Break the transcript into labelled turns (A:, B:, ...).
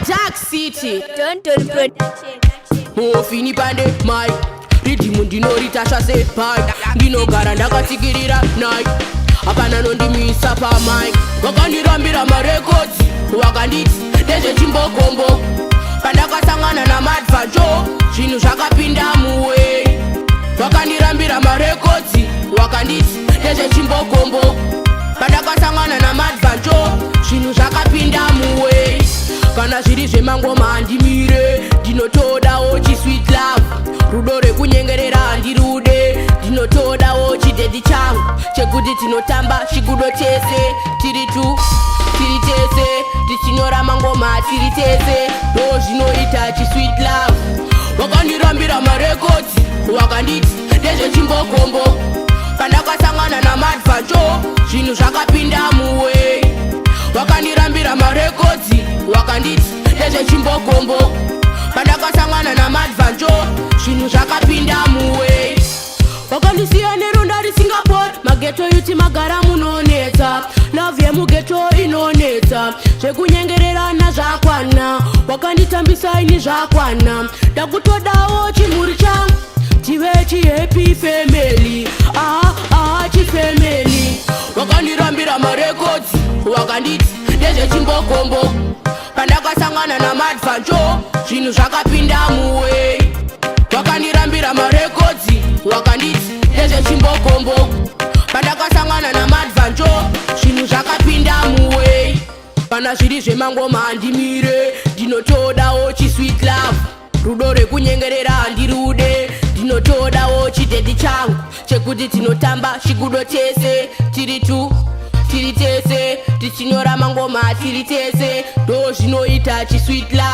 A: Dark City.
B: Don't Production.
A: Mofini pande mic, riddim ndinoritasva sebike, ndinogara ndakatsikirira Nike, hapana nondimisa pamic. Wakandirambira marecords, wakanditi ndezvechimbokombo. Pandakasangana naMadvanjo, zvinhu zvakapinda muway. Wakandirambira marecords, wakanditi ndezvechimbokombo. Pandakasangana naMadvanjo, zvinhu zvakapinda muway. Kana zviri zvemangoma handimire, ndinotodawo chisweet love, rudo rwekunyengerera handirude. Ndinotodawo chidaddy changu chekuti tinotamba chigudo tese, tiri tu, tiri tese, tichinyora mangoma tiri tese. Ndo zvinoita chisweet love. Wakandirambira marecords, wakanditi ndezvechimbokombo. Pandakasangana naMadvanjo, zvinhu zvakapinda muway. Wakandirambira marecords, wakanditi ndezvechimbokombo. Pandakasangana naMadvanjo, zvinhu zvakapinda muway. Wakandisiya neronda risingapori. Maghetto youth magara munonetsa, love yemughetto inonetsa, zvekunyengererana zvakwana. Wakanditambisa ini, zvakwana. Ndakutodawo chimhuri changu, tive chihappy family. Aha aha, chifamily. Wakandirambira marecords, wakanditi ndezvechimbokombo. Pandakasangana naMadvanjo, zvinhu zvakapinda muway. Wakandirambira marecords, wakanditi ndezvechimbokombo. Pandakasangana naMadvanjo, zvinhu zvakapinda muway. Kana zviri zvemangoma handimire, ndinotodawo chisweet love, rudo rwekunyengerera handirude. Ndinotodawo chidaddy changu chekuti tinotamba chigudo tese, tiri tu, tiri tese, tichinyora mangoma tiri tese. Ndo zvinoita chisweet love.